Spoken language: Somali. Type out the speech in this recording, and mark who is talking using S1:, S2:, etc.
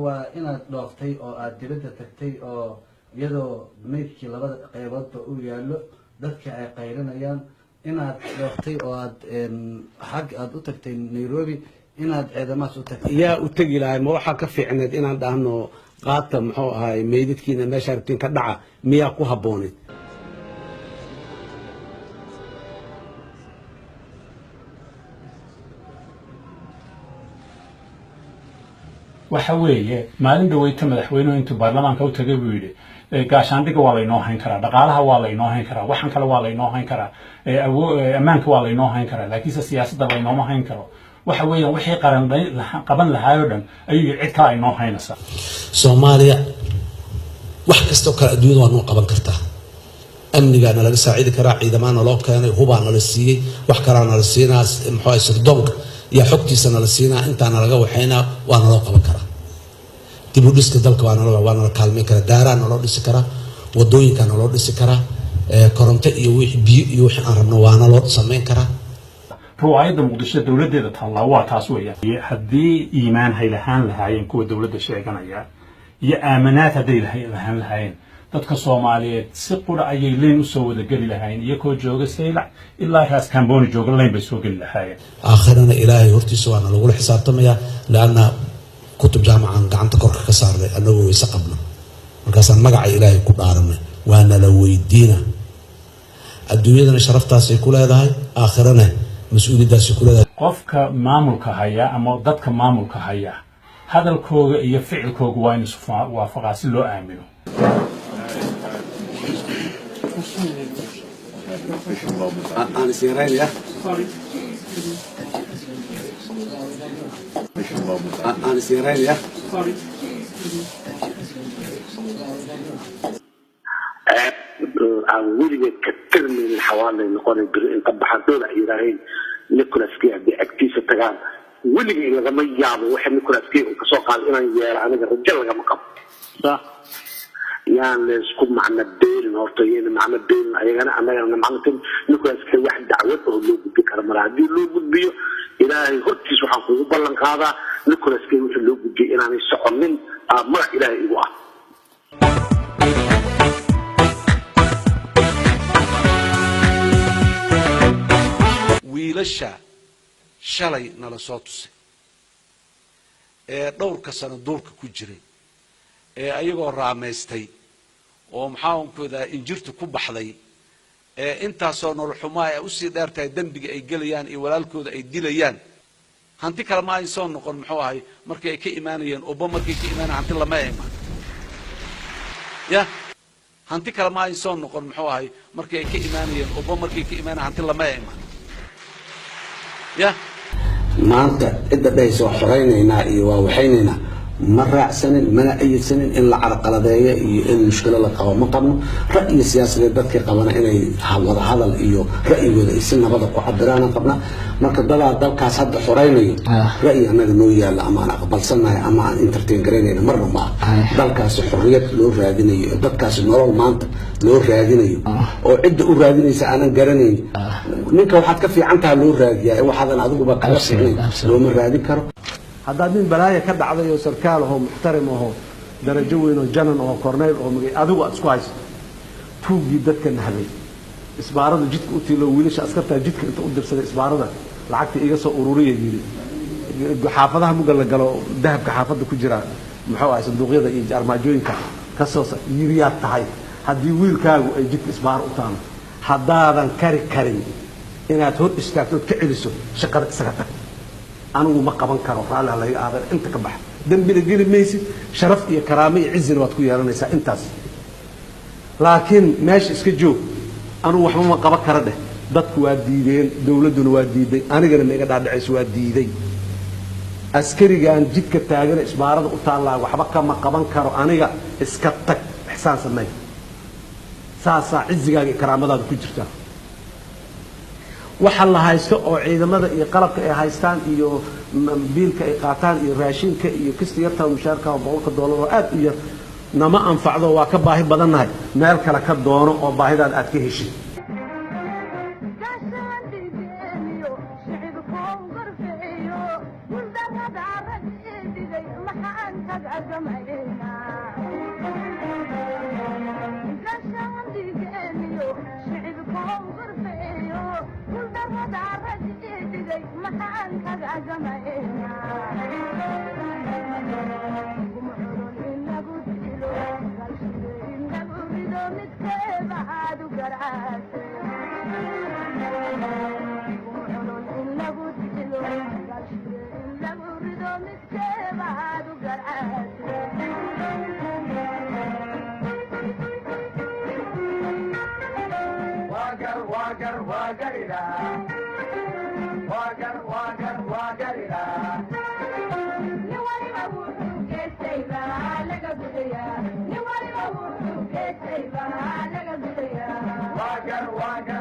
S1: Waa inaad dhooftay oo aad dibadda tagtay oo iyadoo meydkii labada qeyboodba uu yaallo, dadka ay qaylinayaan, inaad dhooftay oo aad xag aad u tagtay Nairobi, inaad ciidamahaas u tagtay.
S2: Yaa u tegi lahay? Ma waxaa ka fiicneed inaan dhahno qaata, muxuu ahay, meydadkiina meesha rabtiin ka dhaca? Miyaa ku habbooneyd?
S3: Waxa weeye, maalin dhaweyta madaxweynuhu intuu baarlamaanka u tagay buu yidhi gaashaandhigga waa laynoo hayn karaa, dhaqaalaha waa laynoo hayn karaa, waxan kale waa laynoo hayn karaa, ammaanka waa laynoo hayn karaa, laakiinse siyaasadda laynooma hayn karo. Waxa weeyaan wixii qaran qaban lahaayoo dhan ayuu yidhi cid kale aynoo haynaysaa.
S4: Soomaaliya wax kastoo kale adduunyada waa noo qaban kartaa, amnigaa nalaga saacidi karaa, ciidamaa naloo keenay, hubaa nala siiyey, wax kalaa nala siinaa, muxuu ahay, sirdoonka iyo xogtiisa nala siinaa, intaa nalaga waxaynaa, waa naloo qaban karaa. Dib u dhiska dalka waa nala kaalmeyn karaa, daaraa naloo dhisi karaa, wadooyinkaa naloo dhisi karaa, koronto iyo wixii biyo iyo wixii aan rabno waa naloo samayn karaa.
S3: Ruwaayadda Muqdisho dowladdeeda taallaa waa taas weeyaan. Haddii iimaan hay lahaan lahaayeen kuwa dowladda sheeganaya iyo aamanaad hadday lahaan lahaayeen, dadka Soomaaliyeed si qura ayay leyn usoo wada geli lahaayeen, iyagoo jooga Saylac ilaa Raas Kamboni jooga, leyn bay soo geli lahaayeen.
S4: Aakhirana Ilaahay hortiisa waana lagula xisaabtamayaa, leanna kutub jaamacan gacanta korka ka saarnay annagoo weyse qabno, markaasaan magaca Ilaahay ku dhaaranay, waana la weydiina. Adduunyadana sharaftaasay ku leedahay, aakhirana mas-uuliyaddaasay ku leedahay.
S3: Qofka maamulka haya ama dadka maamulka haya hadalkooga iyo ficilkooga waa in isu waafaqaa si loo aamino.
S2: Aan is yaraynaya, aan is yaraynaya.
S5: Aan weligeed ka tirmaynin xawaalay noqonay beri inta baxantooda ay yidhaaheen Nicholas Kay haddii agtiisa tagaan, weligay lagama yaabo waxa Nicholas Kay uu kasoo qaaday inaan yeelo, aniga rajo lagama qabo. Yaan laysku macno beelin horta, yayna macno beelin ayagana, annagana macno beelin. Nicholas Kay wax dacwad oo loo gudbi kara mala. Haddii loo gudbiyo, Ilaahay hortiis waxaan kugu ballan qaadaa Nicholas Kay wixii loo gudbiyay inaanay soconin. Magac Ilaahay igu ah.
S2: Wiilasha shalay nala soo tusay ee dhowrka sano duurka ku jiray ee ayagoo raamaystay oo maxaankudaa injirtu ku baxday ee intaasoo nolol xumaa ay usii dheer tahay, dembiga ay gelayaan iyo walaalkooda ay dilayaan, hanti kale ma ay soo noqon. Muxuu ahay, markii ay ka imaanayeen uba, markay ka imaanayen hanti lama imaan ya, hanti kale ma ay soo noqon. Muxuu ahay, markii ay ka imaanayeen uba, markay ka imaanayen hanti lama imaan ya.
S4: Maanta cidda dhahaysa waa xoraynaynaa iyo waa waxaynaynaa ma raacsanin, mana ayidsanin. In la carqaladeeyo iyo in mushkilo la qabo ma qabno. Ra'yi siyaasadeed dadkii qabana inay wada hadal iyo ra'yigooda ay si nabada ku cabiraana qabna. Marka dadaa dalkaas hadda xoraynayo, ra'yi annaga noo yaalla ama aan aqbalsannahay ama aan entertain garaynayna marna ma aha. Dalkaasi xorriyad loo raadinayo ee dadkaasi nolol maanta loo raadinayo oo cidda u raadinaysa aanan garanayn, ninka waxaad ka fiican taha loo raadiyaa ee waxaadan adiguba kaga fiicnayn looma raadin karo.
S2: Haddaad nin balaaya ka dhacday oo sarkaal ahoo muxtarim ahoo darajo weyn oo janan oo korneyl oo magay adigu aad isku haysato, tuuggii dadka nahday, isbaarada jidka u tiilo, wiilasha askartaa jidka inta u dirsaday isbaarada lacagta iga soo ururiya yidhi, xaafadaha muga la galo dahabka xaafadda ku jira, muxuu ahay, sanduuqyada iyo armaajooyinka ka soo yiriyaad tahay. Haddii wiilkaagu ay jidka isbaaro u taalo, haddaadan kari karin inaad hor istaagto ood ka celiso, shaqada isaga tag. Anigu ma qaban karo, raalli ha layga aadana, inta ka baxa. Dembina geli maysid, sharaf iyo karaamo iyo cizina waad ku yeelanaysaa intaas. Laakiin meesha iska joog, anugu waxba ma qaban kara dheh. Dadku waa diideen, dowladduna waa diiday, anigana ma iga dhaadhacayso, waa diiday. Askarigan jidka taagana isbaarada u taallaa waxba kama qaban karo aniga, iska tag, ixsaan samey, saasaa cizigaaga iyo karaamadaada ku jirtaa. Waxa la haysto oo ciidamada iyo qalabka ay haystaan iyo biilka ay qaataan iyo raashinka iyo kista yarta mushaarka oo $100 oo aad u yar nama anfacdo, waa ka baahi badannahay. Meel kale ka doono oo baahidaada aad ka heshid.
S6: Gamaynaa gashaandigeeniyo shicibkow gorfeeyo guuldarrada rajii dhigay maxaan kaga gamaynaa? Gumcurun in lagu dilo, galshide in lagu rido, midkeeba aad u garaase. Gumcurun in lagu dilo, galshide in lagu rido, midkeeba aad u garaase.
S7: Wagar wagar wagarida, wagar wagar wagarida.
S6: Nin waliba wuxuu geestay baa laga gudayaa, nin waliba wuxuu geestay baa laga gudayaa.
S7: Wagar wagar.